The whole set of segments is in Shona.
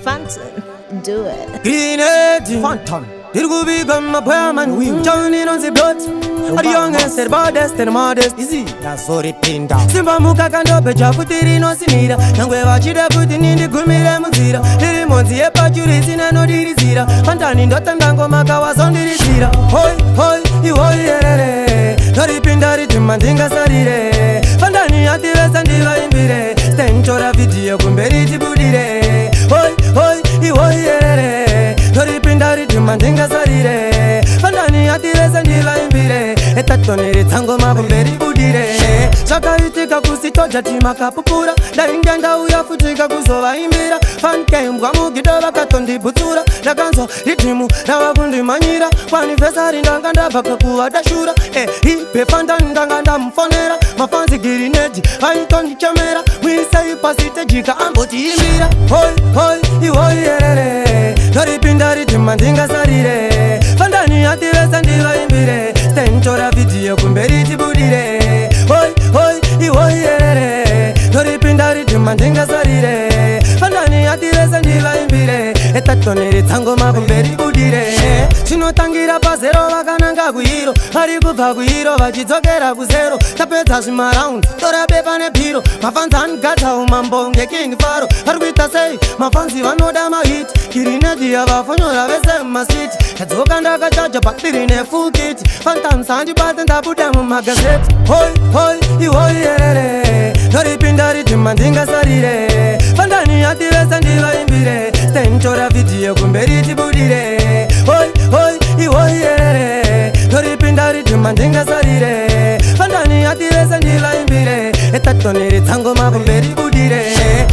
Fantan, do it. Grenade. Fantan. Ndiri kuviga mabwaman Town inonzi blot. Ari youngest, the baddest and modest. Easy. Ndazoripinda. Simba mukakandopeja futi rinosinira, nyangwe vachida kuti nindigumire munzira. Ndiri mhodzi yepachuru isina nodirizira. Fantani ndotanda ngoma kawazondirizira. Hoi hoi ihoi yerere, ndoripinda ridhima ndingasarire. Fantani yativesa ndivaimbire, stentora vhidhiyo kumberi tibudire. Hoi hoi ihoi yerere, ndoripinda ridhima ndingasarire. Fantani yativesa ndivaimbire, etatonere ngoma kumberi budire. Zvakaitika kusitoja timakapupura, ndainge ndauya futika kuzovaimbira. Fankembwa mugido vakatondibhutsura, ndakanzwa ridhimu rava kundimanyira. Kwanivhesari ndanga ndabva kakuvadashura. Ipe Fantani ndanga ndamufonera, mafanzi girinedhi vaitondichemera. Muisei pasitejika ambotiimbira. Hoi hoi ihoi yerere, ndoripinda ridhima ndingasarire. Fantani yativesa ndivaimbire, stentora vhidhiyo kumberi tibudire. Hoi hoi ihoi yerere, ndoripinda ridhima ndingasarire. Fantani yativesa ndivaimbire, etatonere ngoma kumberi budire. Zvinotangira pazero vakananga kuhiro, vari kubva kuhiro vachidzokera kuzero. Tapedza zvimaraundi, tora bepa nebhiro. Mafanzi anigadza umambo ngeking Pharaoh. Vari kuita sei mafanzi vanoda mahiti? Girinedhi yavafonyora vese mumasiti. Ndadzoka ndakachaja patiri nefukiti. Fantan sandibate, ndabuda mumagazeti. Hoi hoi ihoi yerere, ndoripinda ridhima ndingasarire. Fantani yativesa ndivaimbire, stentora vhidhiyo kumberi tibudire. Hoi hoi ihoi yerere, ndoripinda ridhima ndingasarire. Fantani yativesa ndivaimbire, etatonere ngoma kumberi budire.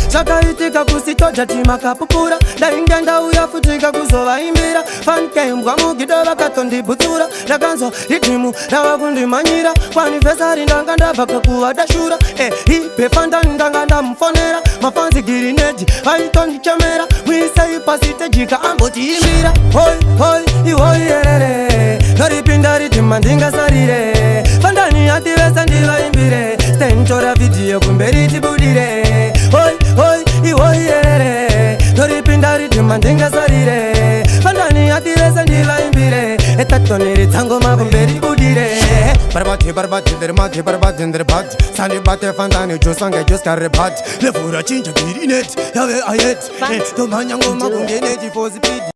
Zvakaitika kusitoja timakapupura, ndainge ndauya futika kuzovaimbira. Fankembwa mugido vakatondibhutsura, ndakanzwa ridhimu rava kundimanyira. Kwanivhesari ndanga ndabva kakuvadashura. Ipe Fantani ndanga ndamufonera, mafanzi girinedhi vaitondichemera. Muisei pasitejika ambotiimbira. Hoi hoi ihoi yerere, ndoripinda ridhima ndingasarire. Fantani yativesa ndivaimbire, stentora vhidhiyo kumberi tibudire. Hoi hoi ihoi yerere, ndoripinda ridhima ndingasarire. Fantani yativesa ndivaimbire, etatonere ngoma kumberi budire. Barbati barbati dermati barbati ndrbati sani bate fantani jusange juskare bati levura chinja girineti yave ayeti. Fantan, Tomhanya ngoma do it. kungeneti for speed.